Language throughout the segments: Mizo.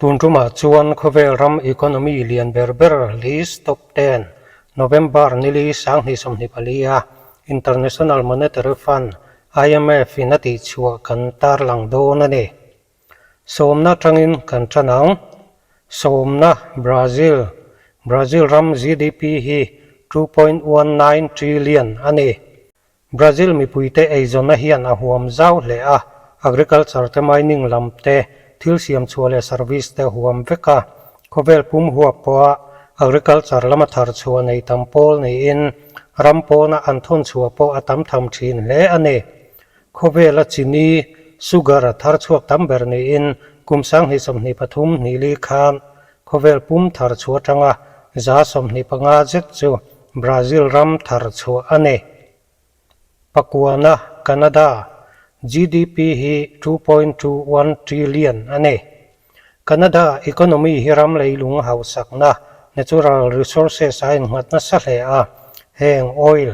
Tun tumah chuan khawvel ram economy lian ber ber list top ten, November nili 2024 a International Monetary Fund, IMF, in a tihchhuah kan tarlang dawn a ni. Sawmna atangin kan tan ang. Sawmna, Brazil, Brazil ram GDP hi 2.19 trillion a ni. Brazil mipuite eizawnna hian a huam zau hle a, agriculture te mining lam te, thil siam chhuah leh service te a huam vek a. Khawvel pum huap pawha agriculture lama thar chhuah nei tam pawl niin ram pawna an thawn chhuah pawh a tam tham thin hle a ni. Khawvela chini, sugar, thar chhuak tam ber niin kum 2023 hnihli khan khawvel pum thar chhuah atanga 25% zet chu Brazil ram thar chhuah a ni. Pakuana, Canada, GDP hi 2.21 trillion a ni. Canada economy hi ram leilung hausakna, natural resources, a innghat nasa hle a, heng oil,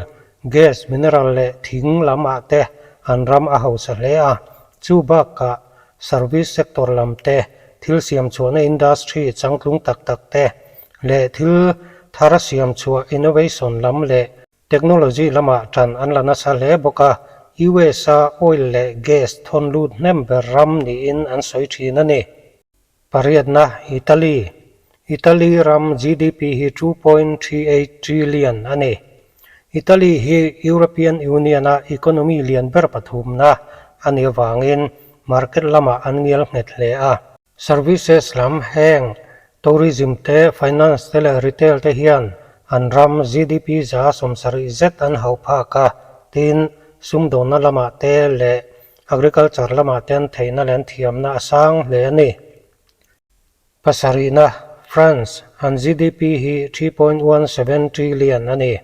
gas, mineral leh thing lam ah te an ram a hausa hle a, chu bakah service sector lam te, thil siam chhuahna industry changtlung tak tak te leh thil thar siam chhuah innovation lam leh technology lamah tan an la nasa hle bawk a, US-a oil leh gas thawn lut hnem ber ram niin an sawi thin a ni. Pariatna, Italy, Italy ram GDP hi 2.38 trillion a ni. Italy hi European Union-a economy lian ber pathumna a nih avangin market lamah an ngial nghet hle a. Services lam heng tourism te, finance te leh retail te hian an ram GDP 70% zet an hauh phak a, tin, sumdawnna lamah te leh agriculture lamah te an theihna leh an thiamna a sang hle a ni. Pasarihna, France, an GDP hi 3.17 trillion a ni.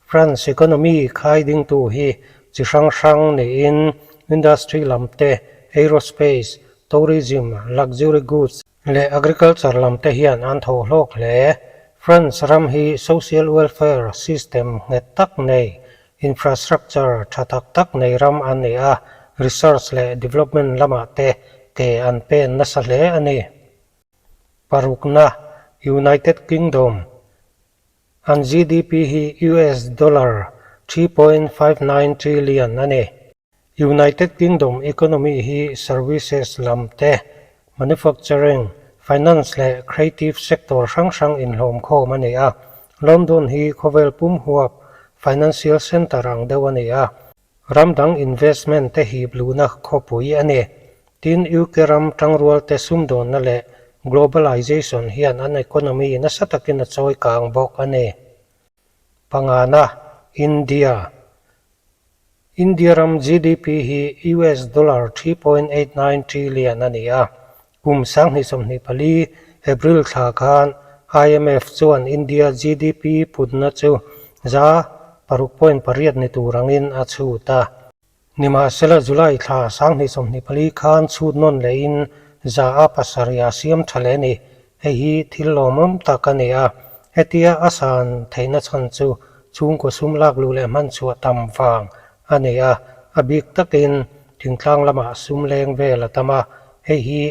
France economy khai dingtu hi chi hrang hrang niin industry lam te, aerospace, tourism, luxury goods leh agriculture lam te hian an tho hlawk hle. France ram hi social welfare system nghet tak nei, infrastructure tha tak tak nei ram an ni a, research leh development lamah te ke an pen nasa hle a ni. Parukna, United Kingdom, an GDP hi US dollar 3.59 trillion a ni. United Kingdom economy hi services lam te, manufacturing, finance leh creative sector hrang hrang inhlawm khawm a ni a. London hi khawvel pum huap financial centre ang deuh a ni a, ram dang investment te hip luhna khawpui a ni. Tin, UK ram tangrual te sumdawnna leh globalization hian an economy nasa takin a chawi kang bawk a ni. Pangana, India. India ram GDP hi US dollar 3.89 trillion a ni a, kum 2024 April thla khan IMF chuan India GDP putna chu 6.8 ni tur angin a chhut a. Nimahsela July thla 2024 khan chhut nawn lehin 7% a siam tha leh a ni. Hei hi thil lawmawm tak a ni a, hetia a san theihna chhan chu chhungkaw sum lak luh leh hman chhuah tam vang a ni a, a bik takin thingtlang lamah sum leng vel a tam a, hei hi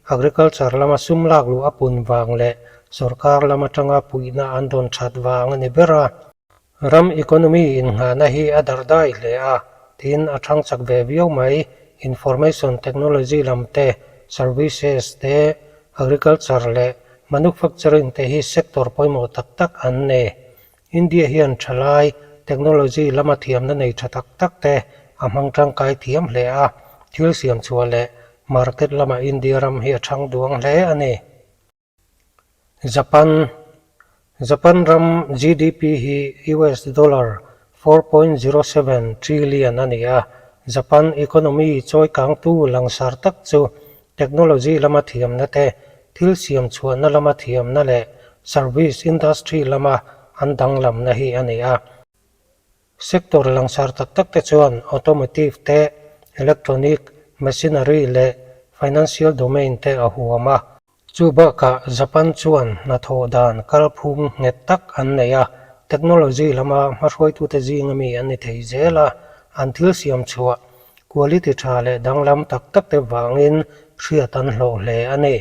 agriculture lama sum lak luh a pun vang leh sorkar lam atanga puihna an rawn that vang a ni ber a. Ram economy innghahna hi a darh dai hle a, tin a thang chak ve viau mai. Information technology lam te, services te, agriculture leh manufacturing te hi sector pawimawh tak tak an ni. India hian thalai technology lama thiamna nei tha tak tak te a hmang tangkai thiam hle a, thil siam chhuah leh market lama India ram hi a thang duang hle a ni. Japan, Japan ram GDP hi US dollar 4.07 trillion a ni a, Japan economy chawi kangtu langsar tak chu technology lama thiamna te, thil siam chhuahna lama thiamna leh service industry lama an danglamna hi a ni a. Sector langsar tak tak te chuan automotive te, electronic, machinery leh financial domain te a huam a. Chu bakah Japan chuan hnathawh dan kalphung nghet tak an nei a, technology lama hmahruaitute zinga mi an ni thei zel a, an thil siam chhuah quality tha leh danglam tak tak te vangin hriat an hlawh hle a ni.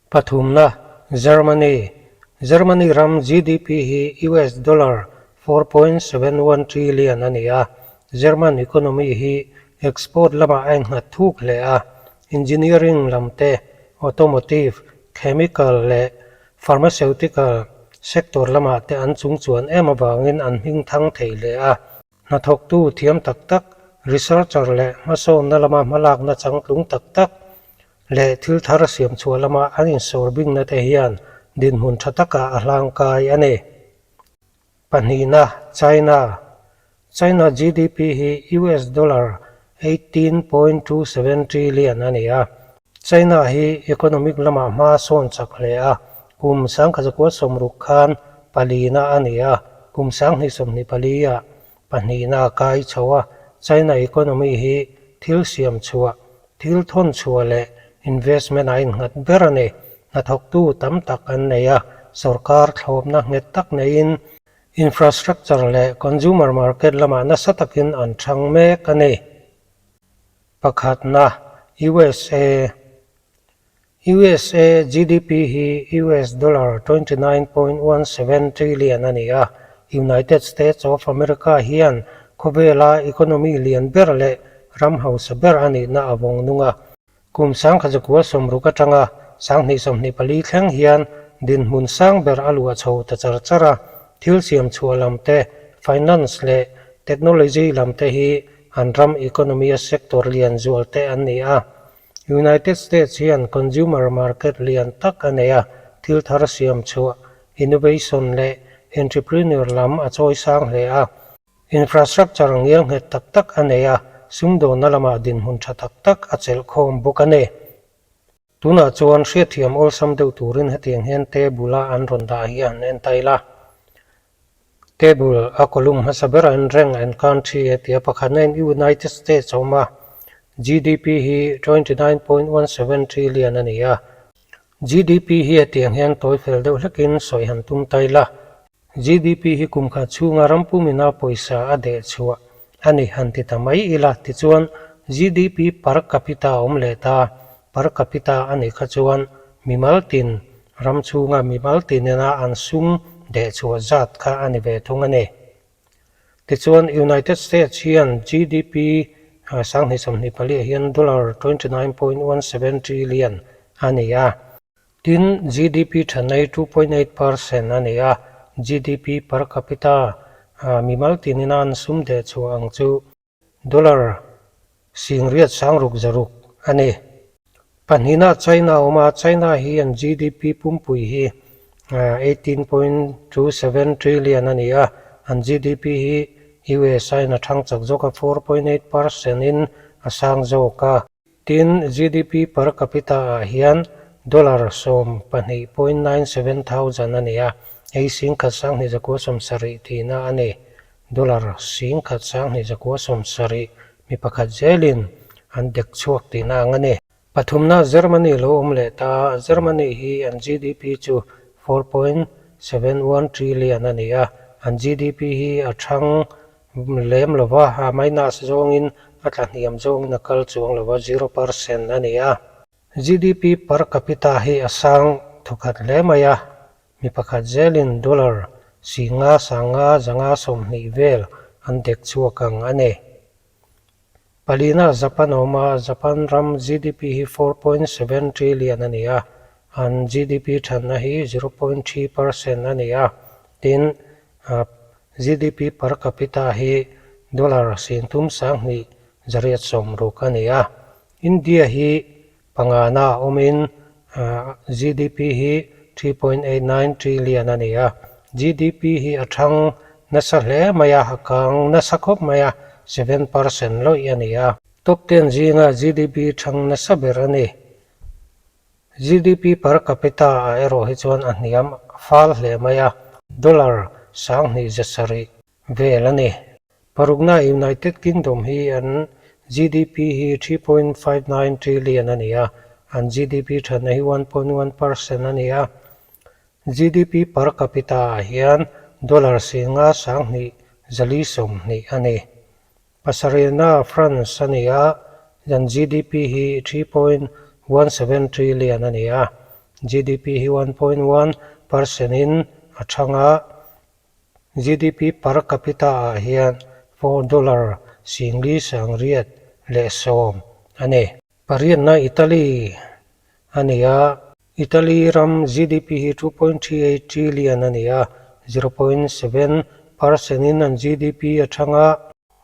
Pathumna, Germany. Germany ram GDP hi US dollar 4.71 trillion a ni a, German economy hi export lamah a innghat thuk hle a, engineering lam te, automotive, chemical leh pharmaceutical sector lamah te an chungchuan em avangin an hming thang thei hle a. Hnathawktu thiam tak tak, researcher leh hmasawnna lama hmalakna changtlung tak tak leh thil thar siam chhuah lama an insawr bingna te hian dinhmun tha takah a hlangkai a ni. Pahnihna, China. China GDP hi US dollar 18.27 trillion a ni a. China hi economic lamah hma sawn chak hle a, kum 1960 khan palina a ni a, kum 2024 ah pahnihna a kai chho a. China economy hi thil siam chhuah, thil thawn chhuah leh investment a innghat ber a ni. Hnathawktu tam tak an nei a, sorkar thlawpna nghet tak neiin infrastructure leh consumer market lamah nasa takin an chhang mek a ni. Pakhatna, USA. USA GDP hi US dollar 29.17 trillion a ni a, United States of America hian khawvela economy lian ber leh ram hausa ber a nihna a vawng nung a. Kum 1960 atanga 2024 thleng hian dinhmun sang ber a luah chho ta char char a, thil siam chhuah lam te, finance leh technology lam te hi An ram economy a sector lian zual te an ni a. United States hian consumer market lian tak a nei a, thil thar siam chhuah, innovation leh entrepreneur lam a chawi sang hle a. Infrastructure ngial nghet tak tak a nei a, sumdawnna lamah dinhmun tha tak tak a chelh khawm bawk a ni. Tunah chuan hriatthiam awlsam deuh turin hetiang hian table a an rawn dah hi an en tail a. Table a column hmasa ber an reng and country a ti a, pakhatna in United States a awm a, GDP hi 29.17 trillion a ni a. GDP hi hetiang hian tawi fel deuh hlekin sawi han tum tail a. GDP hi kum khat chhunga ram pumina pawisa a deh chhuah a ni han ti ta mai ila tichuan GDP per capita a awm leh ta, per capita a nih kha chuan mimal tin ram chhunga mimal tinena an sum deh chhuah zat kha a ni ve thung a ni. Tichuan United States hian GDP 2024 ah hian dollar 29.17 trillion a ni a. Tin, GDP thanai 2.8 percent a ni a, GDP per capita mimal tinin an sum deh chhuah ang chu dollar singriat sangruk zaruk a ni. Pahnihna China a awm a, China hi an GDP pumpui hi 18.27 trillion a ni a, an GDP hi US aiin a thang chak zawk a, 4.8 percent in a sang zawk a. Tin, GDP per capita ah hian dollar 12.97 thousand a ni a, hei 12,270 tihna a ni. Dollar 12,270 mi pakhat zelin an dek chhuak tihna ang a ni. Pathumna Germany lo awm leh ta, Germany hi an GDP chu 4.71 trillion a ni a, an GDP hi a thang Lem lova, a minus zawngin a tla hniam zawngin a kal chuang lova, 0% a ni a. GDP per capita hi a sang thawkhat hle mai a, mi pakhat zelin dollar 5 sanga zanga 20 vel an dek chhuak ang a ni. Palina Japan a awm a, Japan ram GDP hi 4.7 trillion a ni a, an GDP thanna hi 0.3% a ni a, tin, GDP per capita hi dollar 32 0.60 a ni a. India hi pangana a awmin GDP hi 3.89 trillion a ni a. GDP hi a thang nasa hle mai a, a kang nasa khawp mai a, 7% lawih a ni a. Top ten zinga GDP thang nasa ber a ni. GDP per capita ah erawh hi chuan a hniam fal hle mai a, dollar 2700 vel a ni. Parukna United Kingdom hi an GDP hi 3.59 trillion a ni a, an GDP thatna hi 1.1 percent a ni a. GDP per capita ah hian dollar 5 420 a ni. Pasarihna France a ni a, an GDP hi 3.17 trillion a ni a. GDP hi 1.1 percent in a thang a, GDP per capita ah hian 4 dollar singli sangriat leh sawm a ni. Pariatna Italy a ni a, Italy ram GDP hi 2.38 trillion a ni a, 0.7 percent in an GDP a thang a,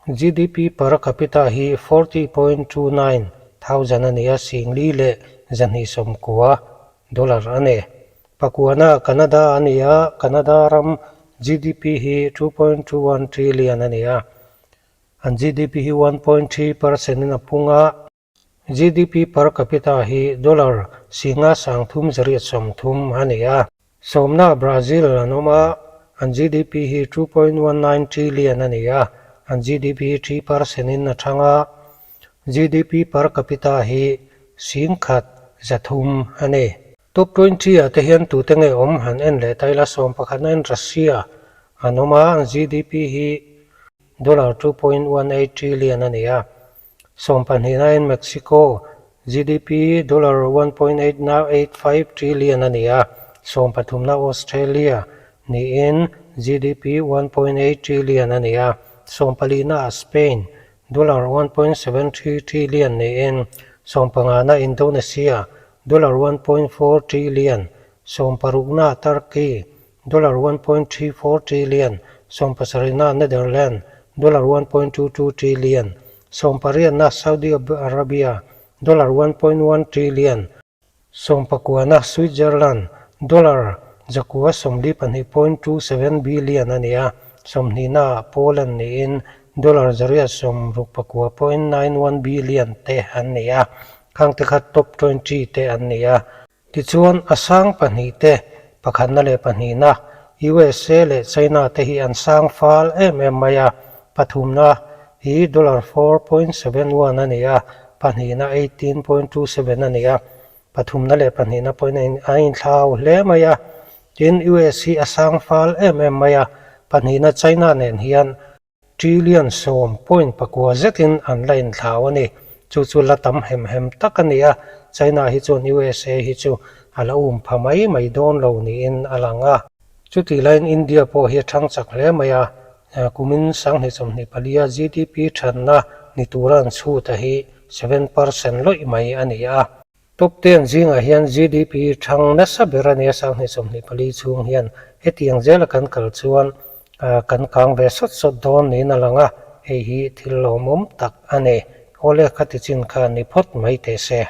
GDP per capita hi 40.29 thousand a ni a, singli leh 290 dollar a ni. Pakuana Canada a ni a, Canada ram GDP hi 2.21 trillion a ni a, An GDP hi 1.3 percent in a pung a, GDP per capita hi dollar singa sangthum zariat sawmthum a ni a. Sawmna Brazil an awm a, an GDP hi 2.19 trillion a ni a, an GDP hi 3 percent in a thang a, GDP per capita hi singkhat zathum a ni. Top 20 ah te hian tute nge awm han en leh ta ila, sawm pakhatna in Russia an awm a, an GDP hi Dollar 2.18 trillion a ni a, sawmpahnihna-in Mexico GDP dollar 1.85 trillion a ni a, sawmpathumna Australia niin GDP 1.8 trillion a ni a, sawmpalihna-ah Spain dollar 1.73 trillion niin sawmpangana Indonesia dollar 1.4 trillion, sawmparukna Turkey Dollar 1.34 trillion, sawmpasarihna Netherland, dollar 1.22 trillion, sawmpariatna Saudi Arabia, dollar 1.1 trillion, sawmpakuana Switzerland, dollar zakua 42.27 billion a ni a, sawmhnihnaah Poland niin dollar zariat 69.91 billion te an ni a, khangte kha top 20 te an ni a. Tichuan, a sang pahnih te, pakhatna leh pahnihna, USA leh China te hi an sang fal em em mai a, pathumna hi dollar 4.71 a ni a, pahnihna 18.27 a ni a, pathumna leh pahnihna pawhin a inthlau hle mai a. Tin, US hi a sang fal em em mai a, pahnihna China nen hian Trillion sawm point pakua zetin an la inthlau a ni. Chu chu la tam hem hem tak a ni a, China hi chuan USA hi chu a la um pha mai mai dawn lo niin a lang a. Chutih laiin India pawh hi a thang chak hle mai a, kumin 2024 a GDP thatna ni tura an chhut a hi 7% lawih mai a ni a. Top ten zingah hian GDP thang nasa ber a nia 2024 chhung hian hetiang zela kan kal chuan kan kang ve sawt sawt dawn niin a lang a, hei hi thil lawmawm tak a ni. Awle khati chin kha ni phawt mai teh se.